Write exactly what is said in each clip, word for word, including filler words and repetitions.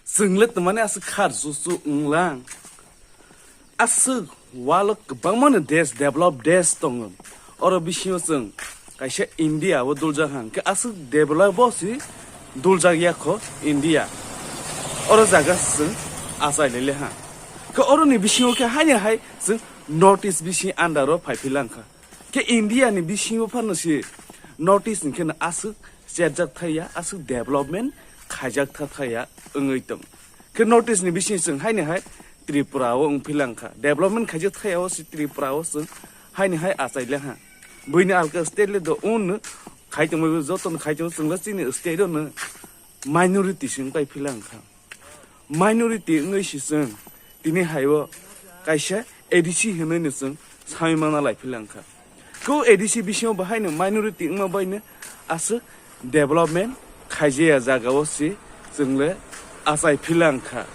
Chwng le twmani aswk khar chuchu wnglang. Aswk world o kwbangma no desh, develop desh tongo. Oro bisingo chwng kaisa India o duljak ha, hwnkhe aswk develop o se duljak ya kho India. Oro jaga se chwng achai le le ha. Khe oro ni bisingo khe haini hai chwng North East bising under o phai phi lang kha. Khe India ni bisingo phano se North East ni khe no aswk cherjak thai ya, aswk development khaijak tha thai ya wngwi tong. Khe North East ni bising chwng haini hai Tripura o wng phi lang kha. Development khaijak thai ya o se Tripura o chwng haini hai achai le ha. Buini alka state le do un khai tongmani joto no khai tong chwng le chini state o no minority se wng pai phi lang kha. Minority wngwi se chwng tini hai o kaisa A D C hinwi no chwng samwi mana lai phi lang kha. Ko A D C bisingo bo haino minority wngma bai no aswk development khaijaya jaga o se chwng le achai phi lang kha.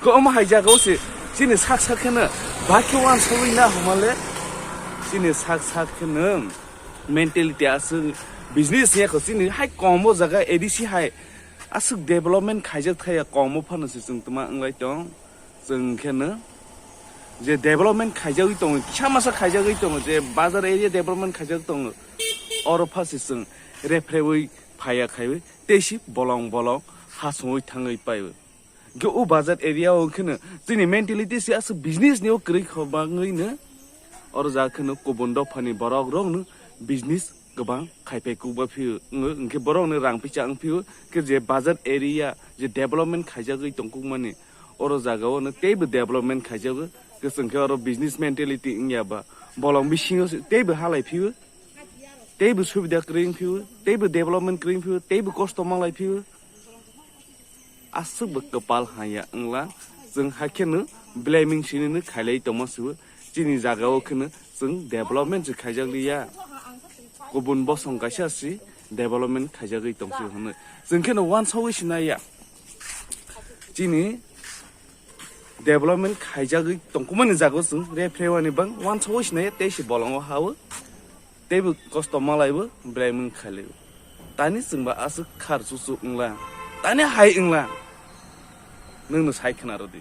Ko omo hai jaga o se chini sak sak khe no ba khe uansugwi na homa le chini sak sak khe no mentality aswk business ya kho chini hai kom o jaga A D C hai aswk development khaijak thaya kom o phano se chwng tma wng lai tong. Chwng khe no je development khaijagwi tongo, kisa masa khaijagwi tongo, je bazar area development khaijagwi tongo, oro pha se chwng rephrewi phaiya khaiwi tei si bolong bolong ha songwi thangwi paiwi. Hwnkhe o bazar area o khe no chini mentality se aswk business ni o kwrwi kho bangwi no oro ja khe no kubun dophani borok rok no business kwbang khaipai kukba phio, wngkhe borok no rang picha wng phio, khe je bazar area je development khaijagwi tongkukmani, oro jaga o no teibo development khaijago, khe chwng khe oro business mentality wngya ba, bolong bisingo se teibo halai phio, teibo subida kwrwi wng phio, teibo development kwrwi wng phio, teibo kosto manlai phio. Aswkbo kwpal haya wngla, chwng hakhe no blaming sini no khailai tongma sibo, chini jaga o kheno chwng development se khaijak liya, kubun bosong kaisa si development khaijagwi tongsi hwnwi chwng kheno uansugwi sinaiya. Chini development khaijagwi tongkukmani jaga o chwng rephreywani bang uansugwi sinaiya, tei se bolongo ha o. Teibo kosto malaibo, belaimung khailaibo. Tani chwngba aswk khar chuchuk wngla. Tani hai wngla. Nwngno sai khna rwdi.